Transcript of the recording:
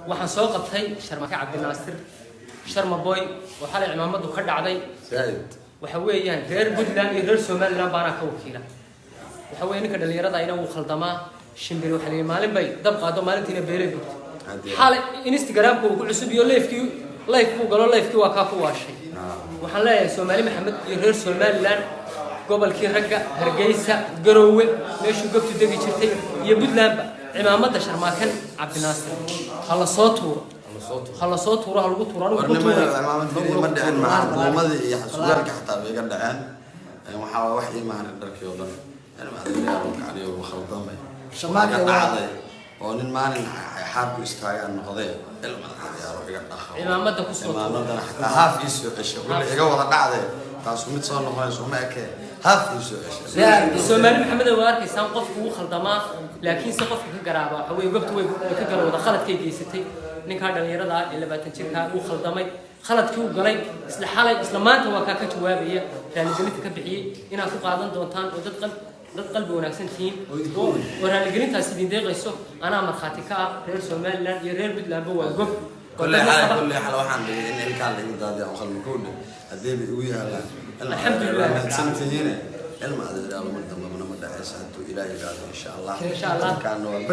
Waxaan soo qabtay Sharmake Cabdinaasir Sharma Boy oo xalay cimaamadu ka dhacday. Zaaid. Waxa weeyaan reer Puntland iyo reer Somaliland baanaa ka wakiila. Waxa weeye ninka dhalinyarada ina wuu khaldamaa. Shimbiri waxa la yidhi maalin bay dab qaado, maalintiina beelay gubto. Haddii- Xalay Instagramka uu ku cusub iyo live-kii, live buu galo, live-kii waa kaa ku waashay. Waxaan leeyahay Soomaali Maxamed iyo reer Somaliland, gobolkii ragga, Hargeysa, Garoowe, meeshuu gobtu degi jirtay, iyo Puntlandba, cimaamada Sharmaakan Cabdinaasir ha la soo tuuro, ha la soo tuuro, ha lagu tuuro, anigu ku Warnimada tuuray. Cimaamad keliya ma dhicin, maca buumadii iyo surwaalka xataa bay iga dhaceen. Waxaa waa wax ii maahan dharkii oo dhan. Ilma adeeryaal kacniyo khaldamay. Sharmaake iga waa- dhacday oo nin maalin xaarku istaagaan noqday. Ilma adeeryaal iga dhaqo. Cimaamada ku soo tuuro. Cimaamadan xataa haaf ii soo ceshay, kulli iga wada dhacday. Taasu mid soo noqonayso ma ekee, haaf ii soo ceshay. Soomaali Maxamed, waa arkaysaan, qofku wuu khaldamaa, laakiin se qofka ka garaaba waxa weeye gobtu way ka garowda khaladkay geysatay. Ninkaa dhalinyarada ah ee 20 jirkaa wuu khaldamay, khaladkii uu galay isla xalay, isla maanta waa kaa ka jawaabaya, raaligelinta ka bixiyey. Inaad ku qaadan doontaan oo dad qalbi wanaagsan tihiin oo raaligelintaas idin deeqayso, anaa markhaati ka ah. Reer Somaliland iyo reer Puntlandba waa gob oo Kulley dad la xalay qaba. Kulley xalay waxaan dhigay in ilkaan laga daadiyo aan qalmi koodhe haddii bay igu yaalaan. Alxamdulillah. Mahadsantihiine, ilma adeeryaal, mar dambena ma dhacaysa hadduu Ilaahay yidhaahdo, insha Allah. Insha Allah. Halkaana waa